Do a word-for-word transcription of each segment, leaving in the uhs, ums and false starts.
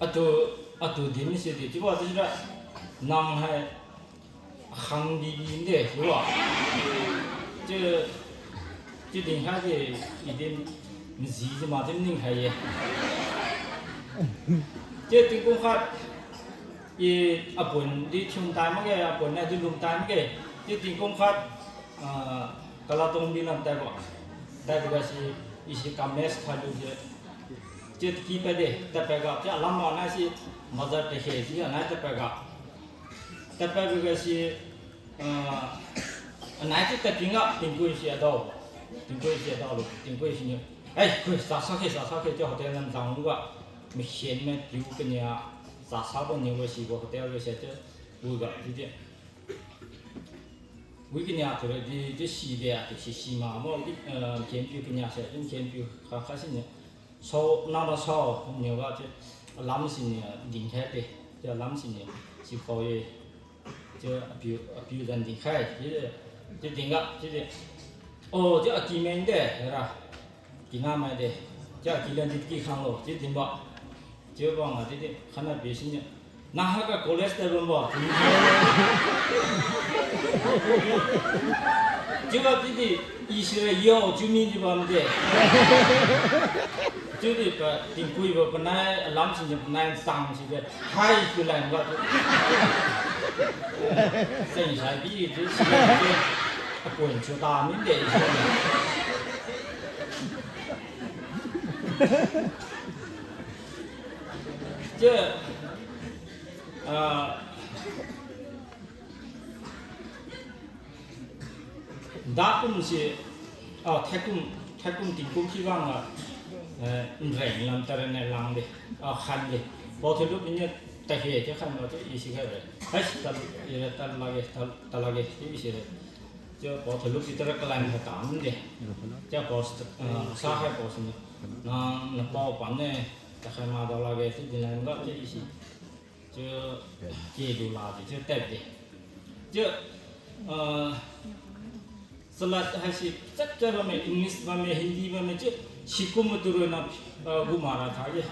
Atu, atu din si di chiubo chiura nang hai akhang di di de chiubo. Chiu, chiu dinkhai di, i din maji jiu ma chiu ningkhai ye. Chiu tingkum khat i apun di thiun tai makge, apun na di lum tai makge. Chiu tingkum khat, ah, Kalatong di lam taibo. Taibo ga si, i si kames khalu je. Chiu tiki pade, tadpad ga, chiu alam ma nai si, bazar tadkhe si, anai tadpad ga. Tadpad ga si, ah, anai chiu tadpad ga, tingkui si adao. Tingkui si adao lu, tingkui siniu. Ai, kui, chasakhe, chasakhe, chiu hotel lam zanglu ga. Makhen mai piu kania, chasabo niu ga sibo hotel ga se chiu, wi ga, chiudi. Wi kania thiura di, di si de, atu si si ma, mo di, eh, makhen piu kania se, di makhen piu kha, kha siniu. Sao, nang ra sao, niu ga chiu, alam siniu, dinkhai de, chiu alam siniu, si khao ye, chiu apiu, apiu zan dinkhai, chiu, chiu dingga, chiudi. O, chiu aki meng de, ra. Kina mai de. Chiu aki lan di ki khanglo, chiu dinbo. Chiu bang a di di, khatna bi siniu. Nang haiga college tadbambo. Chiuga di di, i sira yo, chiu mi di bamde. Chiudi pa, tingkuibo panai, alam siniu panai chang side, hai chiu lanbo. Seng sai bi di, si di, apun chiu ta mi de. Chiu, ah, dakum si, ah, thaikum, thaikum tingkum si banga, eh, nreng lam tarane langde, ah, khande. Pao thalu piniu tahe chiu khanbo chiu i si khaire. Hai, tal, ira tal lakge, tal, tal lakge, chiu i sire. Chiu pao thalu pi tara kalan kha tamde. Chiu pao, ah, sa khai pao siniu. Nang napao pamne, takhai ma dao lakge, chiu dinlan ga chiu i si. Chiu, ke du lade, chiu tadde. Chiu, ah, chalad haise chapchai bamme, English bamme, Hindi bamme, chiu sikum maturoi na, ah, gu mara thage.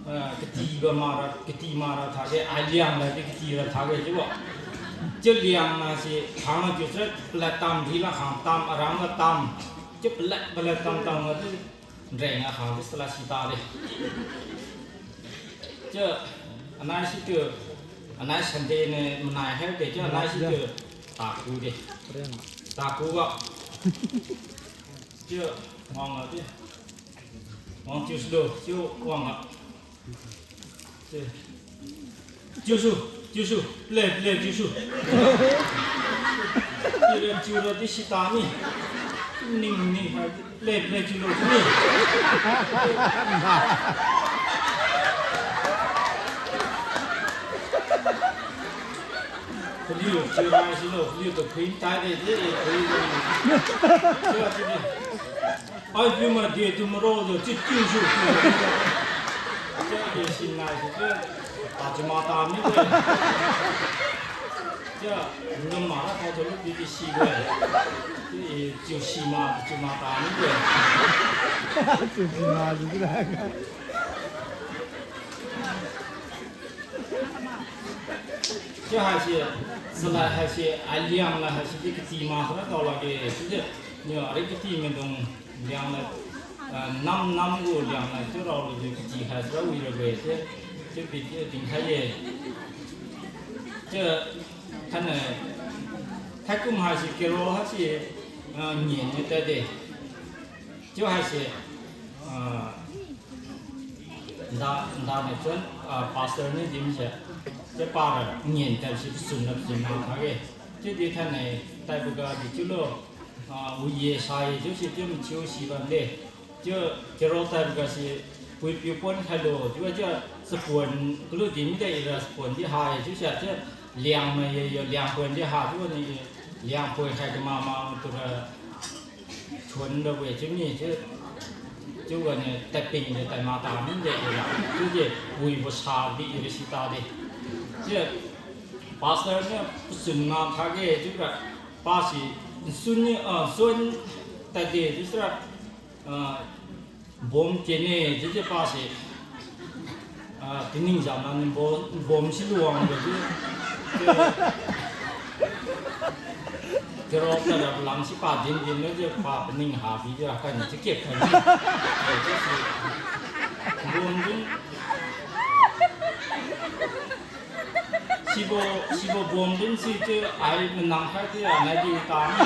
Ah, kati ba mara, kati mara thage, aliang ladi kati ra thage chiubo. Chiu liang na se, khang na chiu se, palad tam, di la khang tam, arang la tam. Chiu palad, palad tam tam ga chiu, nreng a khang chiu chalad si tade. Chiu, anai situ, anai Sunday ne manai haide, chiu anai situ, taku de. Taku ga. Chiu, wang ga chiu. Wang chiu sulo, chiu wang ga. Chiu, chiusu, chiusu, play, play, chiusu. Chiura, chiura di sita ni. Ning, ning, hai, play, play, chiulo, chiu ni. Paliu, chiura, chiulo, paliu tu phui tai de, de, phui de. Chiura, chiu ni. Ai, piu ma de tu maro de, chiu chiusu. Chiu de si nai si chiu. Ta chiu ma ta mi de. Chiu, num ma la ta chiu lu di di si de. Chiu, chiu si ma, chiu ma ta mi de. Chiu si ma di di la. Chiu haise, chalad haise, aliang la haise di kati ma kha dao lakge, chiu de. Niu ari kati maidung liang la, ah, nam nam gu liang la chiu rao lu di kati haise ra wi rabo-e chiu, chiu pi chiu dinkhai ye. Chiu, khatna, thaikum haise carol haise, ah, ngen ni tade. Chiu haise, ah, nda, nda ni chun, ah, pastor ni dimse, chiu para ngen tadse pachun na pachun na thage. Chiudi thainai taiboga di chiulo, ah, wiye saye chiu si chiu mathiu si bamde. Chiu carol taiboga si puipiu pon khailo, chiu chiu chapuan kalu di mide ira chapuan di ha-e chiu sia chiu liangmai ye yo liangpuan di ha chiu ni liangpuan khai kama ma tura thuan rabo-e chiu ni chiu, chiu ganiu tadping de tadma ta mide ira chiudi wibo sa di ira si tade. Chiu pastor niu pachun na thage chiura pasi nsun ni, ah, nsun tade chiu sira, ah, Bom kene, chiujiu pase, ah, tining jam nani bom, bom si luwang de chiu. Chiuro kada lang si pa din din lo chiu pa paning ha bijiu akai ni chiu kep khai ni. Chiusi bom din. Sibo, sibo bom din si chiu ai manang khai chiu anai di ta ni.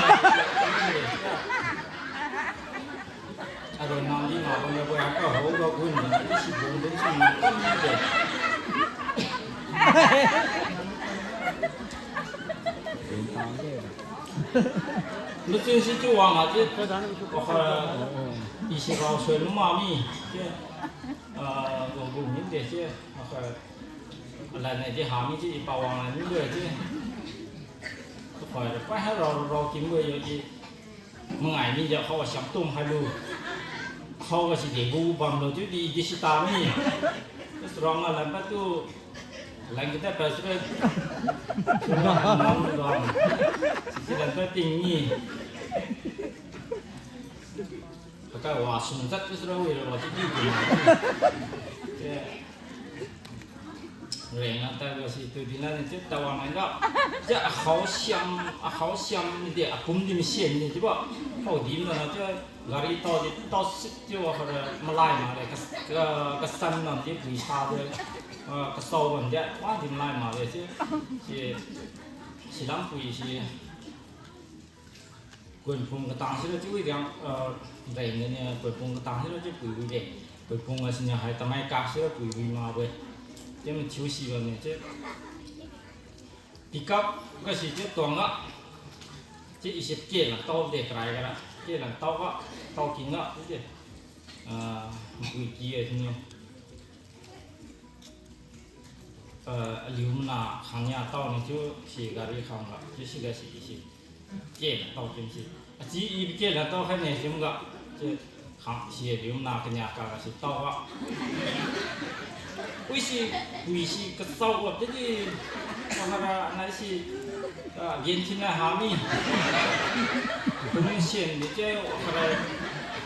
Aroi nang di ma bam bo ya ka ho ga gun na di si bom din si ma bam de. Lu chin si chiu wang a chiu. Aka, i si rao sui lu ma mi chiu. Ah, gu gu mi de chiu. Aka, alai nai di ha mi chiu i pa wang la mi de chiu. Aka, pai ha rao rao kim bo yo chiu. Mangai mi ja khao siam tum hailu. Khao ga si de gu bamlo chiu di, di si ta mi. Restaurant ga lan patu. Lan kita pa sura. Sura nam lu. Sisi lan pa ting ni. Pakai wa sum zat tu sura wi ra wa ti di di. Ke. Reng a taibo si tu dinna ni chiu tawang nai ga. Chiu akhao siam, akhao siam de apum di masian ni chiubo. Khao di mana chiu gari tao di tao sit chiu wa khara malai ma de ka, ka, kasan nam di pui sa de, ah, kasao bam de wa di malai ma de chiu. Si, silam pui si. Kuiphung katang sira chiu wi diang, ah, reng de ni, kuiphung katang sira chiu pui wi de. Kuiphung ga siniu hai tamai kak sira pui wi ma we. Chiu mathiu si bam ni chiu. Pickup ga si chiu tuang ga. Chiu i si ke lang tao de karai ga ra. Ke lang tao ga, tao king ga chiu de. Ah, pui ki a siniu. Ah, aliu mana khangnia tao ni chiu si gari khang ga, chiu si ga si si. Ke tao chiu si. Achi i ke la tao khai ne chiu ga. Chiu khang si aliu mana kania ka ga si tao ga. Ui si, ui si kasao ga chiu di. Kamara nai si, ah, gen thin na ha mi. Kung sian di chiu kamara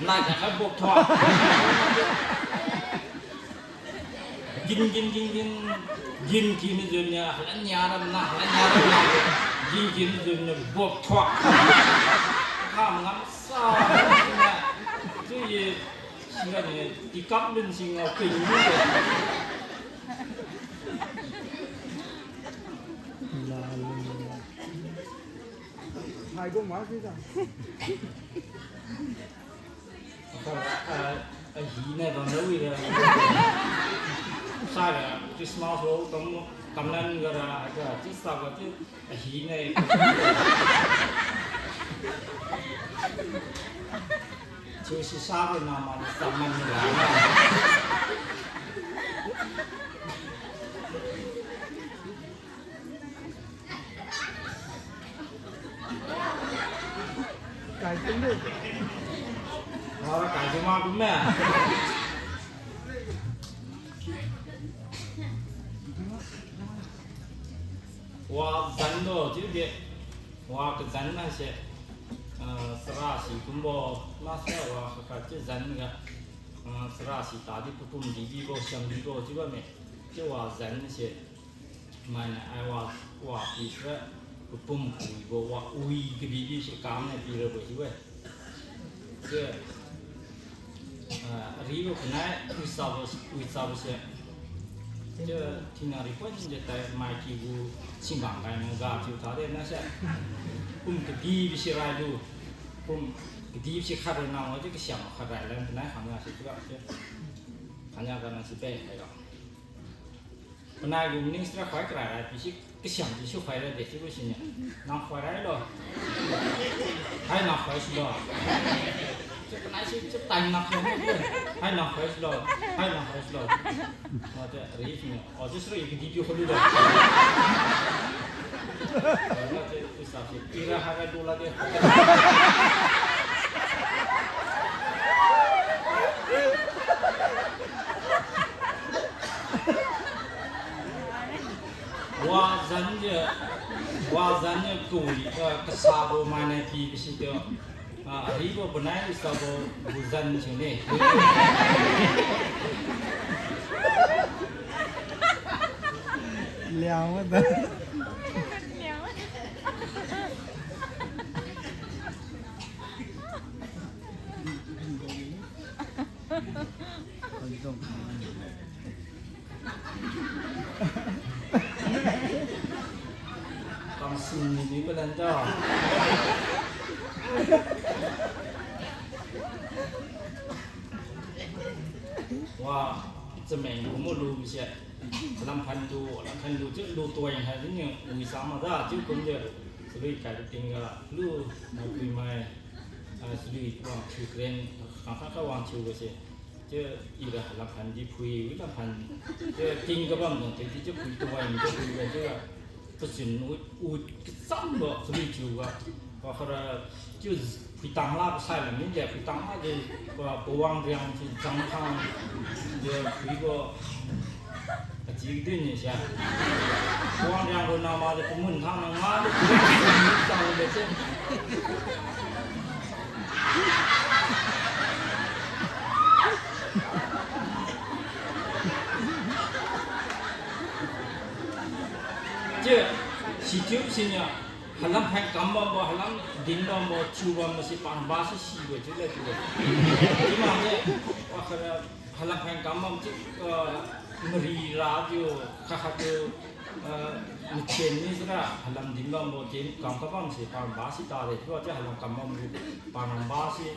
nai ja khai bok thua. Gin, gin, gin, gin. Gin kina jun niu, halan nia ram na, halan nia ram na. Gin kina jun niu, bok thuak. Kam ngam sa, niu. Chiu ye, singa ni, i kap lun singa, ping ni. Hai bo ma si da. Aka, ah, ahi nai bam da wi da. Sa da, Christmas ho, kam, kamlan ga da, aka, chi sa ga chi, ahi nai. Chiu si sa ga na ma, sa man ni la na. Kai tung de. Wara kai tung ma kum me. Wa zan do chiu de. Wa kazan na se. Ah, sara si kumbo. Ma se wa kaka chiu zan ga. Ah, sara si tadi papum di di bo, siam di bo chiu bamme. Chiu wa zan se. Maina ai wa, wa pi sira, papum kuibo, wa wi kabibi si kam nai pi rabo chiu-e. Chiu, ah, aribo kanai, wi chabo, wi chabo se. Chiu, thinang ri pon je tai, mai kigu, singbang kai na ga chiu tade na se. Pum kadibi si railu, pum kadibi si khat rana, wa chiu kasiam khat rai lan, kanai khang na se chiu ga, chiu. Khang na ga na si beng khai ga. Panai gu minister khoi karai rai pisi kasiam pisi khoi ra de chiu siniu. Nang khoi rai lo. Hai nang khoi si lo. Chiu panai si chiu tai nang khoi lo. Hai nang khoi si lo. Hai nang khoi si lo. O chiu ri siniu. O chiu sira i kadi piu khoi lu lo. O chiu i sa si ira hai rai do la de. Wazan je, wazan je kui, eh, kasabo maina pi bisi tio. Ah, aribo banai sabo buzan sine. Liang ma da. Kamsing ni ni padan da. Wa, chameng kumu lu se. Lam phan lu, lam phan lu, chiu lu tuai hai ni, wi sa ma da, chiu kum de. Chalui kai ting ga, lu, na kui mai. Ah, chalui wang thiu kren, khang khang kha wang thiu ga se. Chiu ira lam phan di phui, wi lam phan. Chiu ting ga bam dong, chiu, chiu phui tuai, chiu phui ga, chiu ga. Pachun u, u kacham bo, chalui thiu ga. Wa khara, chiu phui tang la, pasai la min de, phui tang la de, wa, pawang riang, chiu zang khang. De, phui bo. Achi dun ni sia. Pawang riang ro nama de pamun thang na nga de, chiu, chiu, chiu, chiu, chiu. Chiu, sichiu sinia, halam phan kam bambo, halam din bambo, thiu bambo si pangba si sibo chiu le chiu le. Chiu ma ne, wa khara, halam phan kam bam chiu, ah, mari ra chiu, kha kha chiu, ah, machien ni sira, halam din bambo, din kam ka bam si pangba si ta de, chiu chiu halam kam bam chiu, pangba si,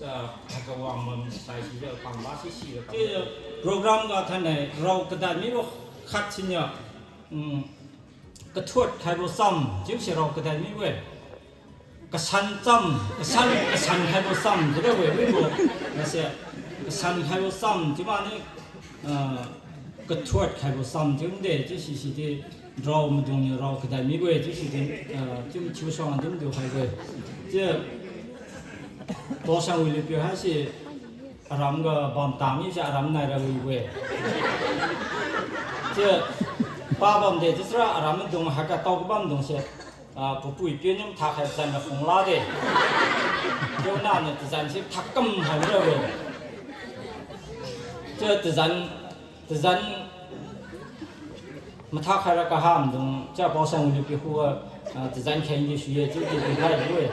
ah, kha ka wang bam sai si de, pangba si si de. Chiu program ga thainai, rao kadan mibo khat sinia, um, kathuat khaibo cham, chiu si rao kadan mibo-e. Kasan cham, kasan, kasan khaibo cham, chiu de we, mibo. Nase, kasan khaibo cham, chiu ma ni, ah, kathuat khaibo cham, chiu de, chiu si si di, rao maidung niu rao kadan mibo-e, chiu si di, ah, chiu mathiu suang din du khaibo-e. Chiu, Paosang Wiliupiu haise, aram ga bam tang ni se aram nai ra wibo-e. Chiu, pa bam de, chiu sira aram maidung haiga tao kabam dung se, ah, papui piu niu matha khai zan ra phung la de. Chiu na niu tazan si thak kam hai ra we. Chiu tazan, tazan matha khai ra kaham dung, chiu Paosang Wiliupiu khuga, ah, tazan kheng di sui ye, chiu di di khai we.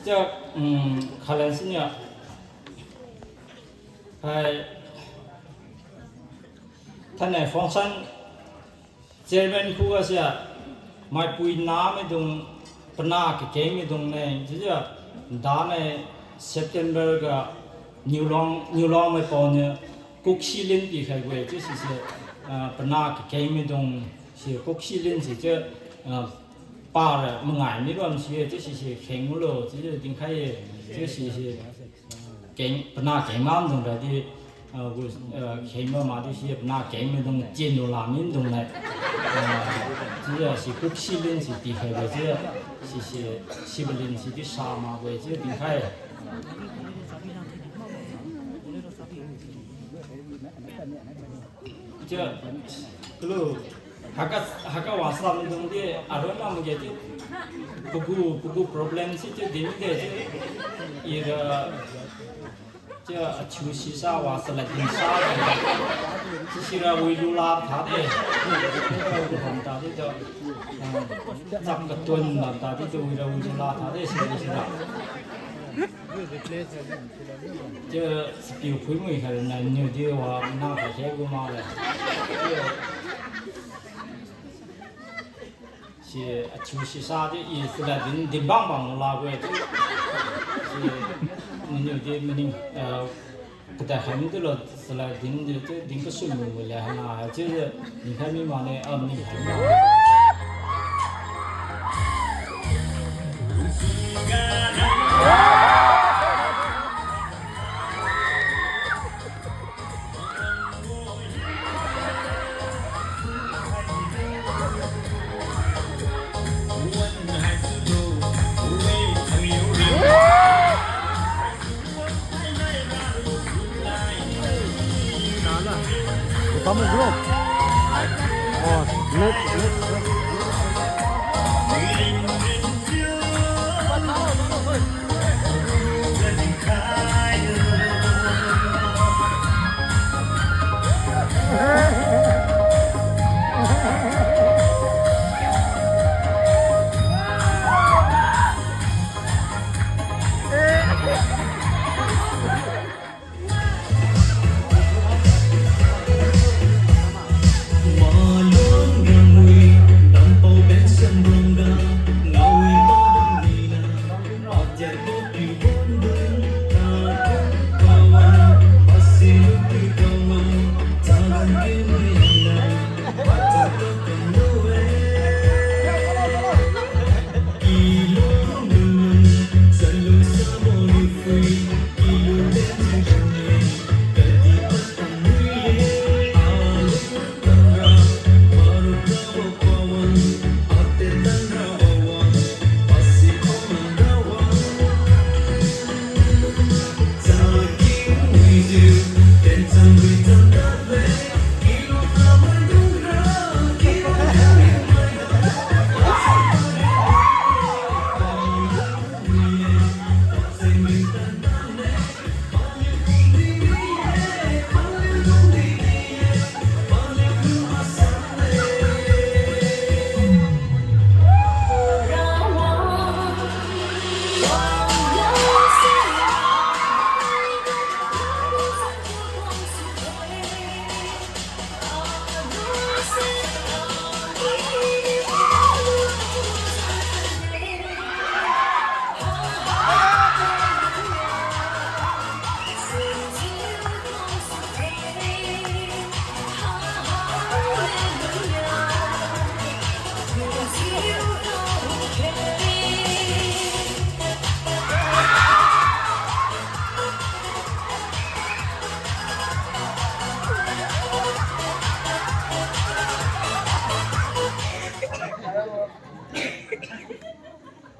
Chiu, um, khalan sinia, hai, thainai function chairman khuga sia, maipui namaidung, panah kakeng maidung ne, chiujiu, danai September ga, Niulong, Niulong maipao niu, kuksilin pikhaibo-e, chiu sise, ah, panah kakeng maidung, si kuksilin si chiu, ah, para mangai mi bam si-e, chiu sise kheng ulo, chiujiu dinkhai ye, chiu sise, keng, panah keng mamdung ra di, ah, gu, ah, kheng bam ma di si panah keng maidung chin lu la mindung nai. Ah, chiujiu si kuksilin si pikhaibo chiu, sise, sibalin si di sa makbo-e chiu dinkhai. Chiu, kalu, haka, haka wa samdung di, aronna mage chiu, pagu, pagu problem si chiu din de chiu, ira, chiu, athiu sisa wa chalad din sa, chiu sira wilu la tha de, bam tadi tu, ah, chap katun bam tadi tu wira wilu la tha de, sira sira. Chiu, chapiu phuimui khairana niu di wa nang kha he gu male. Si, athiu sisa di i chalad din, din bang bang la gu-e chiu. Si, niniu di maning, ah, kadai khai mi tulo chalad din di chiu, din kasun mu mu le hana hai chiu, dinkhai mi mane, ah, maning hai. Kamu bro. Oh, next, next, next.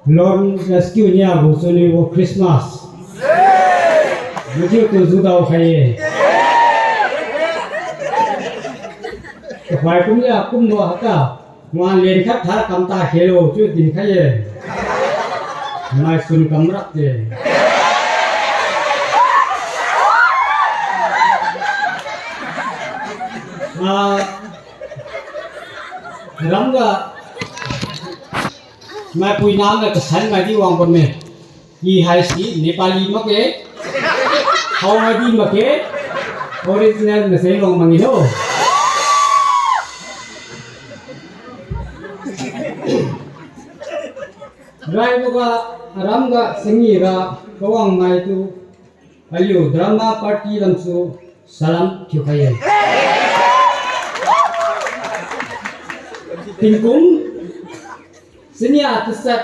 Lone Rescue nia gu chunwibo Christmas mathiutu judao khai-e. Tuhoi kumjiu kumbo haka, wan len khat tha kamta khelo chiu dinkhai-e. Mai sun kamrak de. Ah, ramga maipui name kasan maidi wang bamme. I haisi Nepali makge, hao maidi makge, original Masailong mangilo. Raiboga, aramga, singira, kawang maitu, aliu drama party lamsu salam thiukhai-e. Tingkum, sinia tasat,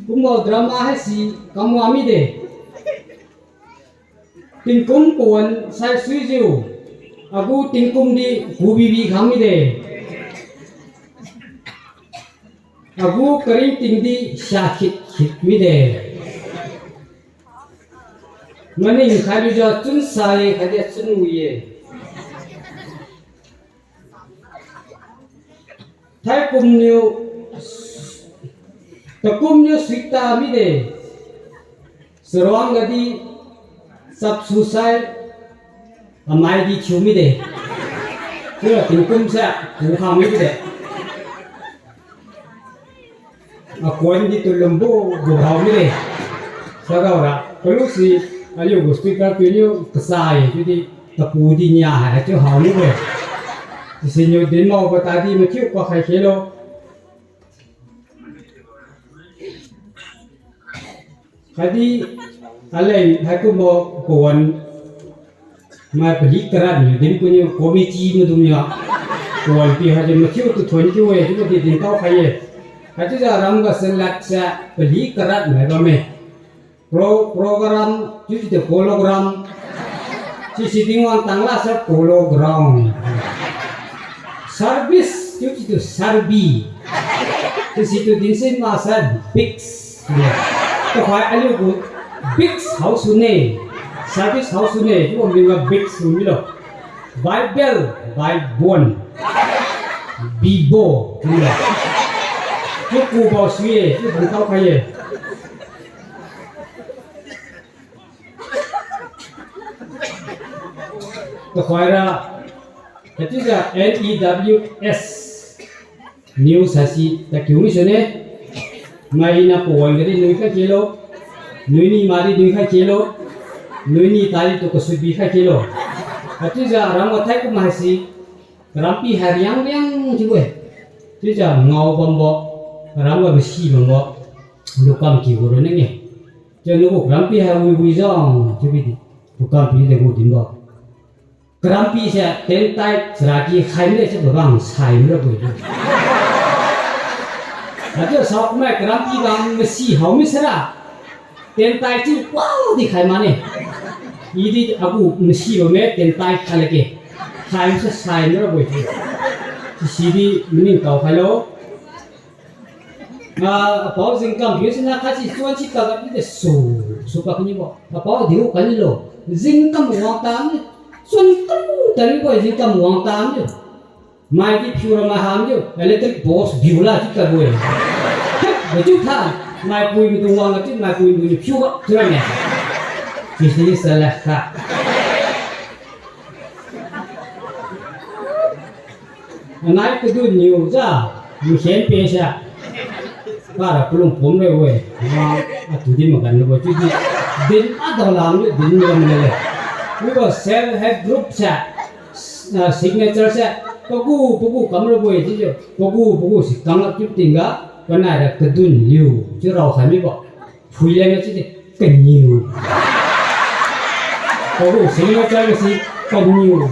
kumbo drama haisi kamwa mide. Tingkum pawan saisuijiu, agu tingkum di kubibi khang mide. Agu karingting di sia khit khit mide. Maning khailujiu chunsa-e khatdi chunwi-e. Thaikum niu, takum niu suita mide. Saruang gadi chapsu sai, amai di thiu mide. Chiura tingkum sa, pu khang mide. Akuan di tulumbo gu hao mide. Saraora, kalusi, aliu gu speaker piuniu kasa-e, chiudi tapu di nia hai, chiu hao mide. Sisiniu dinmao katadi mathiu pakhai khelo. Khatdi aleng haikumbo pawan mai pali karat niu dinpuniu committee maidung niu pawan pi haijiu mathiutu thuon kiu-e, chiubo di dintao khai-e. Haichiujiu aramga salat sa pali karat mai bamme. Pro-, program, chiujiu polo gram. Sisi Tingwang tangla sa polo ground. Service, chiujiu survey. Sisitu dinsin masa big. Tuhoi aliu gu big hao sune. Service hao sune, chiu wang tingga big su milo. Bible, Bible. Bibo, chiu milo. Chiu kubo sui-e, chiu bantao khai-e. Tuhoira, haichiujiu N E W S news haisi takiu misune, maina pawan gadi nuikhai khelo, nuini madi nuikhai khelo, nuini tadi tu kasubi khai khelo. Haichiujiu aramga thaikum haise, karampi hai riang riang chiu-e. Chiujiu ngao bambo, aramga masi bambo, lukam kibo ronna-e. Chiu nagu karampi hai wi wi jang chiubidi, lukam pi de gu dinbo. Karampi se tentai charaky khai mide chiu pabang sai mirabo-e. Haichiu saokumai karampi bang masi hao misara, tentai chiu wadi khai mane. Idi agu masi bamme tentai khai lakge. Khai masa sai mirabo-e chiu. Sisidi maningtao khailo. Ah, apao Jingkam piu sina khatsi chuan si pagap mide su, su pagap nibo. Apao diu kanlo. Jingkam wang tam ni. Chuan kalu talibo Jingkam wang tam ni. Maidi phiu ra maham niu, electric post biu la chiu tabo-e. Hek, bajiu tha, maipui maidung wang chiu, maipui maidung niu phiu ga chiu rane. Sisi sala kha. Anai kadun niu ja, masen pe sa. Para palung pum re-e, ma atu di magan le-e, chiudi din adao lam niu din lam le-e. Mibo self help group sa, ah, signature sa, pagu, pagu kam rabo-e chiujiu, pagu, pagu si kam lak chiu tingga, panaira kadun liu chiu raokhai mibo. Phuileng chiudi kaniu. Pagu signature si kaniu.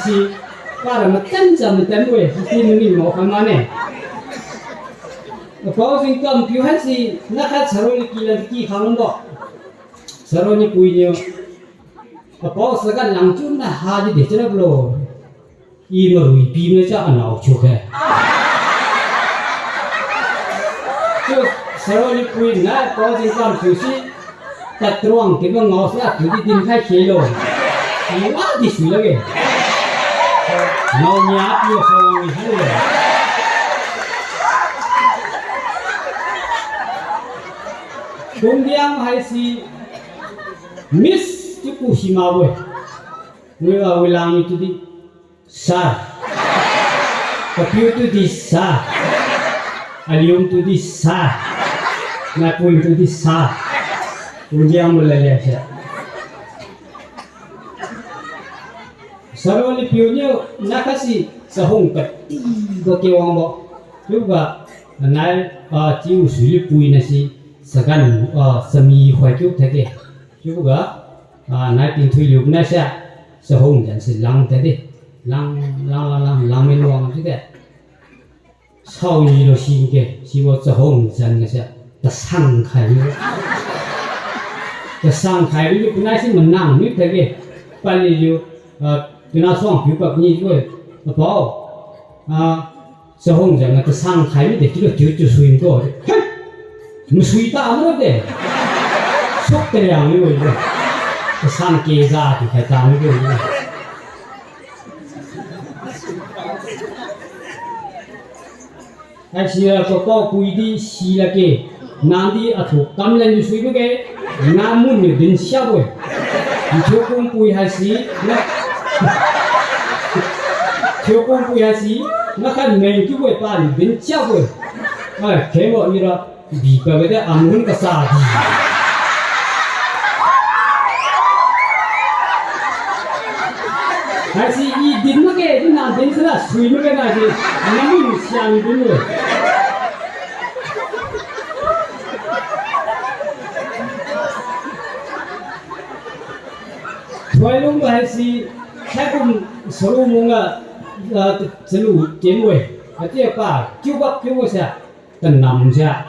Si para matan cha matan bo-e, si maning mao kha mane. Apao Jingkam piu haisi, nakhat saroni ki lam ki khang bo. Saroni pui niu. Apao sagan lang chiu na ha di de chiu rabo lo. I marui pi mane cha anao thiukhe. Chiu Saro Lipui nai pao jingkam thiusi, tatruang kiba ngao si atu di dinkhai khelo. Iwa di sui lakge. Ngao nia pio sawang ni hale. Kumdiang haisi, Miss chiu ku simakbo-e. Wi, ah, wilang ni tudi, Sir. Papiu tudi, Sir. Aliung tudi, Sir. Naipui tudi, Sir. Kumdiang malele se. Saro Lipiu niu nakasi chahung katibo kewangbo. Chiuga nai, ah, chiu sui Lipui nasi chagan, ah, chami khoi kiu thage. Chiuga, ah, nai tingthui liu nai se, chahung jan si lang thade. Lang, lang, lang, lang, lang mi nuang thade. Saoni lo singke, sibo chahung jan ga se, tasang khai mi. Tasang khai mi, punai si manang mi thage. Paliu, ah, tuna suang piu pap ni chiu-e, apao. Ah, chahung jan ga tasang khai mide, chiulo chiu chiu sui ko. Hai! Masui ta made. Suk taliang mi-e. Tasang ke ja ti khai ta mi-e. Haisi ra papao pui di si lakge, nadi athu kamlan di sui makge, na mun niu dinsiabo-e. Thiukum pui haisi, na, thiukum pui haisi, nakhan meng kiubo-e paniu dinsiabo-e. Ai, khemo ira, bi pagade amun kasa di. Haisi i din makge, di na din sira sui makge na di, namun siang din-e. Thoilungbo haisi, haikum saru mungga, ah, chalu kenbo-e. Ati pa, kiubak kiubo sa, tanam sa.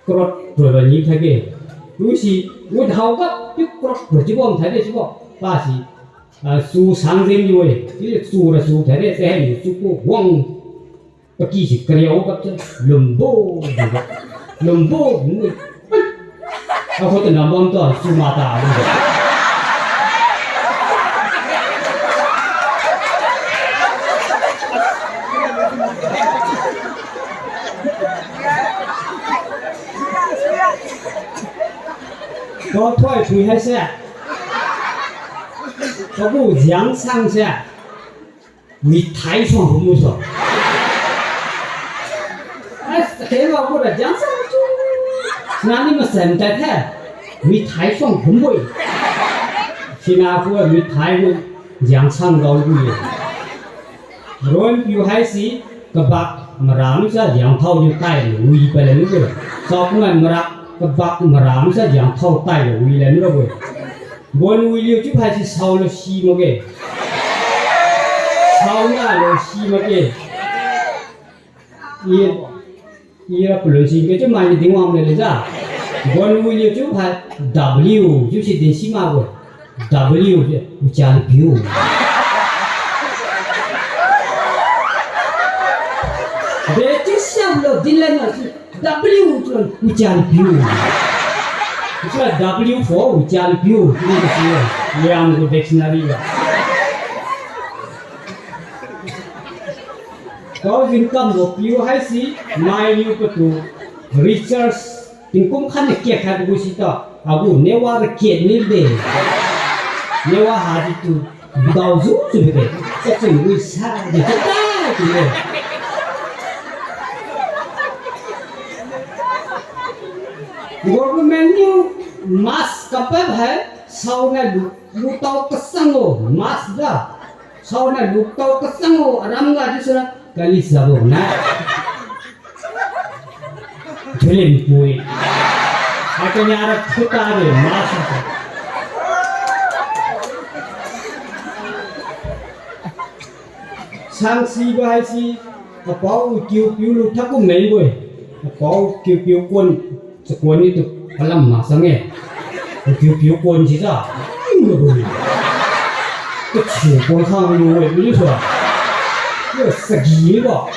Crore roi bani thaige. Lusi, withao gap piu crore roi chiubo thaide chiubo. Pasi, ah, chu sang jeng niu-e. Chiu chu ra chu thaide, se hai niu chu ku wang. Paki si kariao gap chiu, lumbo, lumbo. Lumbo, lumbo. Akhu tanam bam tu, chu mata, lumbo. Kaothoi pui haise. Kagu Jiangsang se. Mithai suang humbo su. As, kema kura Jiangsang chu. Nani masan tad the. Mithai suang humbo-e. Sina kura mithai gu Jiangsang dao gu ye. Ronpiu haise kabak maram sa Jiangthao niu taile wi pale niu-e. Saokumai mara kabak maram sa Jiangthao taile wi le niu-e. Bonwiliu chiu haise sao lo si makge. Saona lo si makge. I, ira palun si ke chiu mai dingwang le leja. Bonwiliu chiu hai W chiu si din si makbo. W chiu, Wichalipiu. De chiu siam lo din le na si W chiu, Wichalipiu. Chiu W for Wichalipiu. Chiu si Liangmai gu dictionary ga. Kaojin kambo piu haise, mainiu patu research tingkum khatniu kiat khatbo gu sita, agu newa ra kiat mide. Newa hadi tu, daojiu chiu bide. Kachun wi sa di ta ti-e. Government niu mask kapad hai, saona lu, lutao kasang lo, mask ga. Saona lutao kasang lo, aram ga di sura, kali sabo na. Thulen pui. Akania ra thuta de, mask sa. Sangsibo haise, apao kiupiu lu thakum naibo-e. Apao kiupiu kuan, chakuan nitu palam maksang-e. Kiupiu kuan sijiu, kachiu kuan khang lu-e, piu sua. Yo, sagi mibo.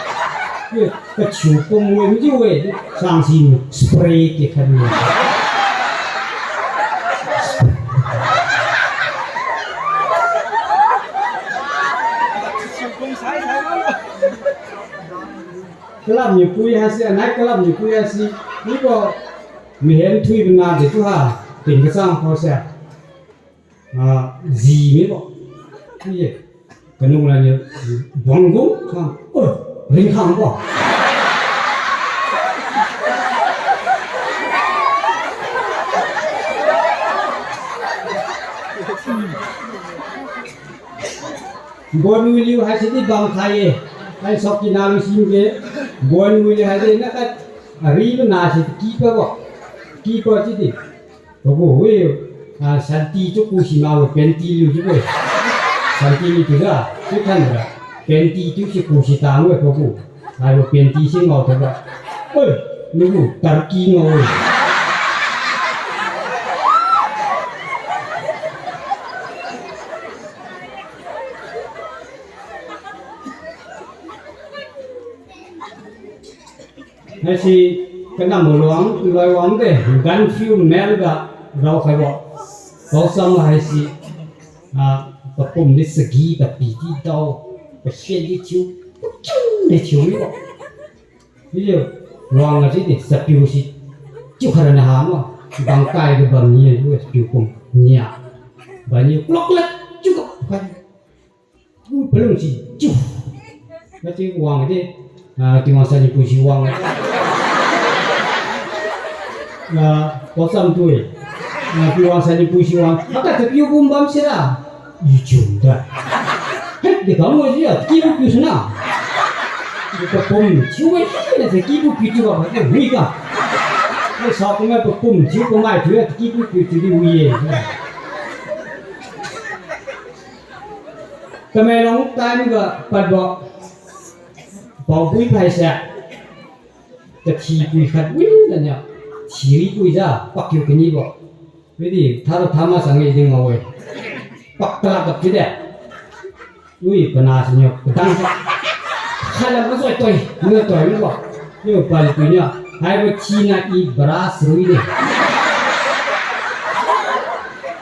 Eh, kachiu pum we, mjiu we, sang si spray ke khan we. Kalam niu pui haise, anai kalam niu pui haise, nibo mihen thui bana de tu ha, ting kachang khao se. Ah, ji mibo. Ye. Kanung la niu, banggu, khang, oh, ring khang bo. Bonwi liu haisi di bang khai ye. Hai sokina lu sing ge. Bonwi liu haisi na ka, aribo na si kipa bo. Kipa si di. Pagu, wi, ah, santi chiu ku si ma we, panty liu chiu we. Santi liu chiu ga, chiu than ga. Panty chiu si ku si tang we pagu. Haibo panty si ngao tha ga. Oi, niu gu, turkey ngao we. Haisi kanam luang, loi wang de, gan fiu mel ga rao khaibo. Paosam haisi, ah, papum di sagi, tapi di dao, pasen di thiu, pachun di thiu mibo. Video, wang ga si di, sapiu si, chiu khara na ha ma, bangkai ga bam ni, sapiu pum nia. Bani, klok klok, chiu ga, khai. Ui, palung si, chiu. Kati wang de, ah, Tingwang saniu pui si wang. Ah, paosam tui. Ah, Tingwang saniu pui si wang. Haka tapiu bum bam sira. Yu chiu da. Hek de kam mo si ya, kibu piu sina. Di papum, chiu wei, na se kibu piu chiu ga, hui ka. Ai sa kuma papum, chiu kumai chiu ya, kibu piu chiu di wi ye. Tamenglong time ga padbo paopui phaise, tathi pui khat wi nania, thiri pui ja pakiu kanibo. Widi thara thama sang e ding ngao-e. Pakta kap chide. Ui, pana siniu padang sa. Khala mazoi toi, mazoi toi mibo. Niu pali pui niu, haibo thina i brush rui de.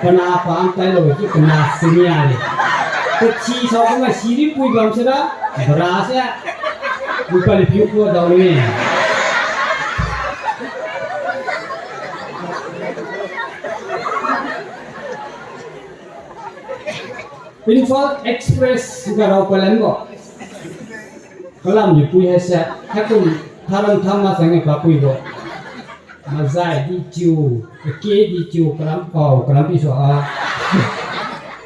Pana pa am tailo chiu pana sinia de. Tathi sao kuma siri pui bam sira, brush se. Niu pali piu kua dao ni. Imphal Express ga rao palenbo. Kalam niu pui haise, haikum tharan tham masang e papuibo. Mazai di chiu, ake di chiu, kalam pao, kalam pisu a.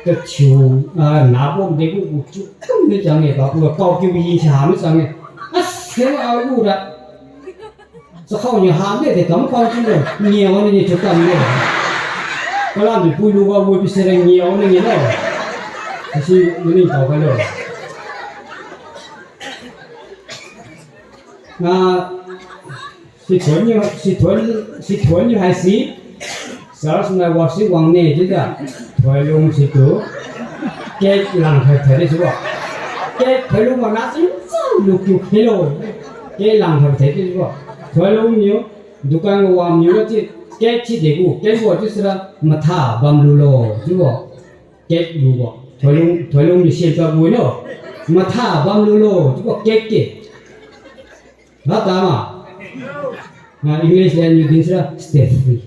Kachiu, ah, nabom debu gu chiu, kum ni chang e papuibo, kao kiu bi sa mi chang e. As, keng a lu ra. Chakhao niu ha de, de kam khao chiu lo, niu wan ni chiu kam de. Kalam niu pui lu ga wi bi se reng niu wan ni lo. Kasi maning tao khailo. Ah, sithuan niu, sithuan, sithuan niu haise, church nai worship wangne chiujiu, thoilung situ, cake langkhai thai di chiubo. Cake thoilung wana chiu, chiu lukiu khelo. Cake langkhai thai di chiubo. Thoilung niu, dukan ga wang niu chiu, cake si degu, cake bo chiu sira matha bamlulo chiubo. Cake lubo. Thoilung, thoilung niu sienpa bui lo. Matha bamlulo chiubo cake ke. Matha ma. Ah, English le niu din sira stay free.